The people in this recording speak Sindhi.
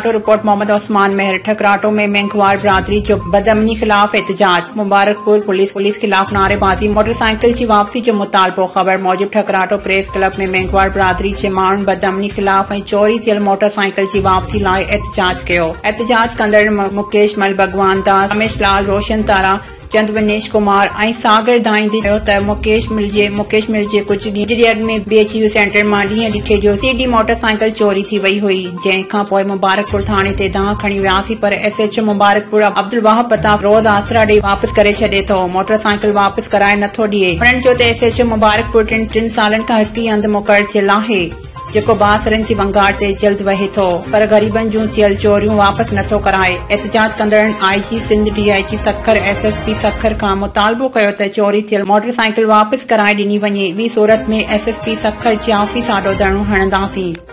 رپورٽ، محمد عثمان مهر، ٺڪراٽو ۾ مينگهواڙ برادري جو بدامني خلاف احتجاج، مبارڪپور پوليس پوليس خلاف نعريبازي، موٽرسائيڪل جي واپسي جو مطالبو، خبر موجب ٺڪراٽو پريس ڪلب ۾ مينگهواڙ برادري جي ماڻهن بدامني خلاف ۽ چوري ٿيل موٽرسائيڪل جي واپسي لاء احتجاج ڪيو، احتجاج ڪندڙن مڪيش مل، ڀڳوان داس، رميش لال، روشن تارا، چند ونيش ڪمار ۽ ساگر ڌائيندي چيو ته مڪيش مل جي مڪيش مل جي ڪجهه ڏينهن اڳ ۾ بي ايڇ يو سينٽر مان ڏينهن ڏٺي جو سي ڊي موٽر سائيڪل چوري ٿي وئي هئي جنهن کان پوء مبارڪپور ٿاڻي تي دانهن کڻي وياسين پر S H O Mubarakpur Abdul Wahab Pitafi روز آسرا ڏئي واپس ڪري ڇڏي ٿو موٽر سائيڪل واپس ڪرائي نٿو ڏئي هنن چيو ته ايس ايڇ او مبارڪپور ٽن ٽن سالن کان هڪ ئي هنڌ مقرر ٿيل آهي. جيڪو بااثرن جي ونگار تي جلد وهي ٿو پر غريبن جون ٿيل چوريون واپس نٿو ڪرائي. احتجاج ڪندڙن I G Sindh, D I G Sukkur, S S P Sukkur کان مطالبو ڪيو ته چوري ٿيل موٽرسائيڪل واپس ڪرائي ڏني وڃي ٻي صورت ۾ ايس ايس پي سکر جي آفيس آڏو ڌرڻو هڻنداسين.